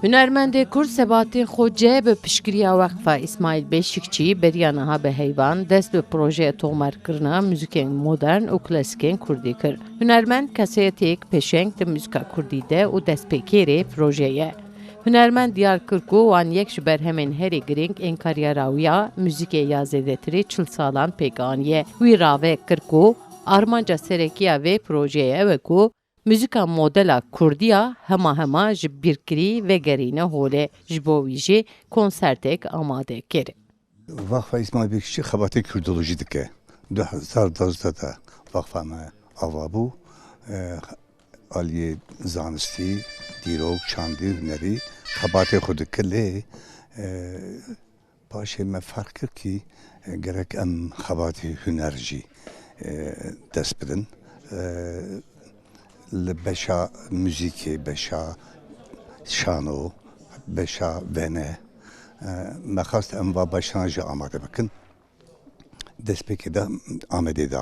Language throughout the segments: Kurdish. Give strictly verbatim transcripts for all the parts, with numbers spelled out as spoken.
Hunermendê Kurd Sebatîn Xoce bi piştgiriya Weqfa Îsmaîl Beşikçî beriya niha bi heyvan dest bi projeya tomarkirina muzîkên modern û klasîkên kurdî kir. Hunermend kesayetiyek pêşeng di muzîka kurdî de û destpêkerê proje ye. Hunermend diyar kir ku wan yek ji berhemên herî girîng ên karyara wî ya muzîkê ya zêdetirî çil salan pêk aniye. Wî rave kir ku armanca serekî ya vê projeyê ew e ku muzîka modela kurdî ya hema hema ji bîrkirî vegerîne holê. Ji bo wî jî konsertek amade kir. Vaxfa Îsmaîl Bekçî xebatê kurdolojî dike. Du hezar duwazdeh de vaxfa me ava bû. E, aliyê zanistî, dîrok, çandî, hunerî xebatê xwe dike lê, e, paşê me ferq kir kî, e, gerek em xebatê huner jî, e, dest bidin. E, li beşa muzîkê, beşa şano, beşa vene, e, me xwest em va beşan jî amade bikin. Destpêkê de Amedê de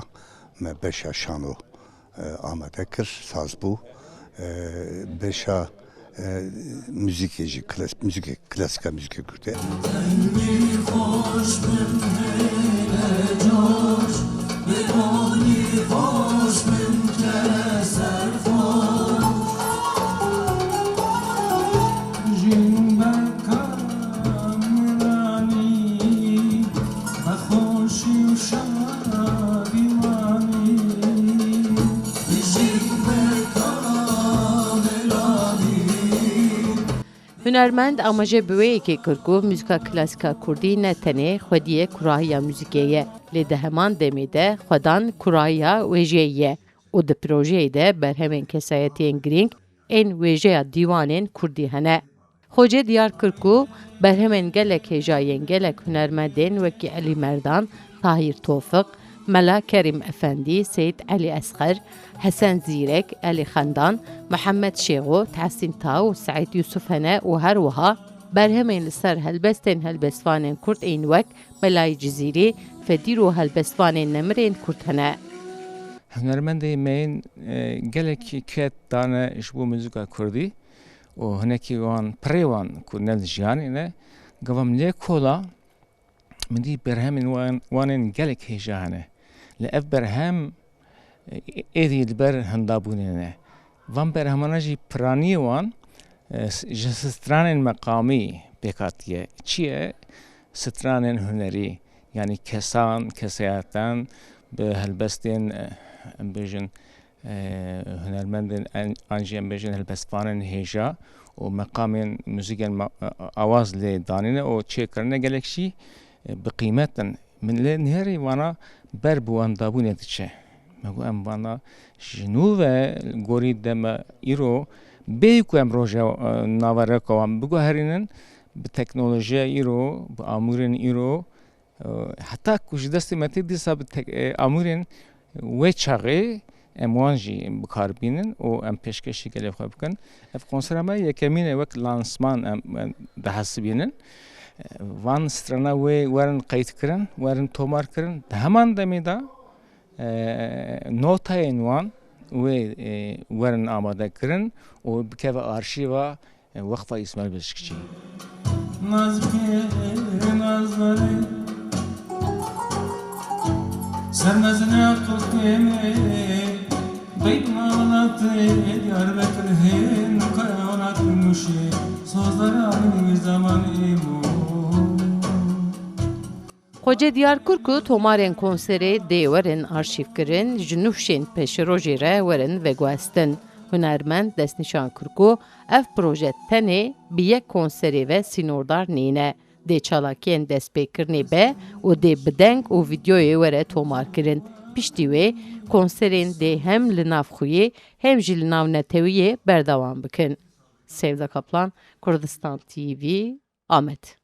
me beşa şano, e, amade kir, saz bû. E, beşa, e, muzîkê jî, klas-, muzîkê, klasîka muzîkê Kurdî. Hunermend amaje bi wê yekê kir ku muzîka klasîka kurdî ne tenê xwediyê kurahiya muzîkê ye, lê di heman demê de xwedan kurahiya wêjeyê ye û di projeyê de berhemên kesayetiyên girîng ên wêjeya dîwanên kurdî hene. Xoce diyar kir ku berhemên gelek hêja yên gelek hunermendên wekî Elî Merdan, Tahîr Tofiq, Mela Kerîm Efendî, Seyîd Elî Esxer, Hesen Zîrek, Elî Xendan, Mihemed Şêxo, Tehsîn Taw û Seîd Yûsif hene û her wiha berhemên li ser helbestên helbestvanên kurd ên wek Melayê Cizîrî, Fedîr û helbestvanên nemirên kurd hene. Hunermendê me yên, e, gelekî ked dane ji bo muzîka kurdî û hinekî wan, pirê wan ku ne li jiyanê ne, gava em lê kola, min dî berhemên wan, wan ên gelek hêja hene. Lê ev berhem, e, êdî li ber hindabûnê ne. Van berhemana jî piraniyê wan, e, s-, ji stranên meqamî pêk hatiye. Çi ye? Stranên hunerî, yanî kesan, kesayetan bi helbestên, e, em bêjin, e, hunermendên en-, an jî em bêjin helbestvanên hêja û meqamên muzîkên ma-, e, awaz lê danîne û çêkirine gelek jî, e, bi qîmet in. Min lê nihêrî vana ber bi wendabûnê diçe. Me got, em vana ji nû ve gorî deme îro, bêyî ku em roja, e, navereka wan biguherînin, bi teknolojiya îro, bi amûrên îro, e, heta ku ji destê me tê dîsa bi tek-, e, amûrên wê çaxê em wan jî bi kar bînin û em pêşkêşî gelê xwe bikin. Ev konsera me yekemîn e, wek lansman em, em dihesibînin. E, van strana wê werin qeydkirin, werin tomarkirin. Di heman demê de, e, notayên wan wê, e, werin amadekirin û bikeve arşîva, e, Weqfa Îsmaîl Beşikçî. Nazikê, nazdarê, sermezin aqil kêmê, beyt malatê Diyarbekir hên, kayonat Mûşê, sozdaran wî zaman êmo. Xoce diyar kir ku tomarên konserê dê werin arşîvkirin, ji nûşên pêşerojê re werin veguhestin. Hunermend destnîşan kir ku ev proje tenê bi yek konserê ve sînordar nîne. Dê çalakiyên destpêkirinê be û dê bi deng û vîdeoyê were tomarkirin. Piştî wê konserên dê hem li nav xwiyê hem jî li nav netewiyê berdewam bikin. Sevda Kaplan, Kurdistan T V, Amed.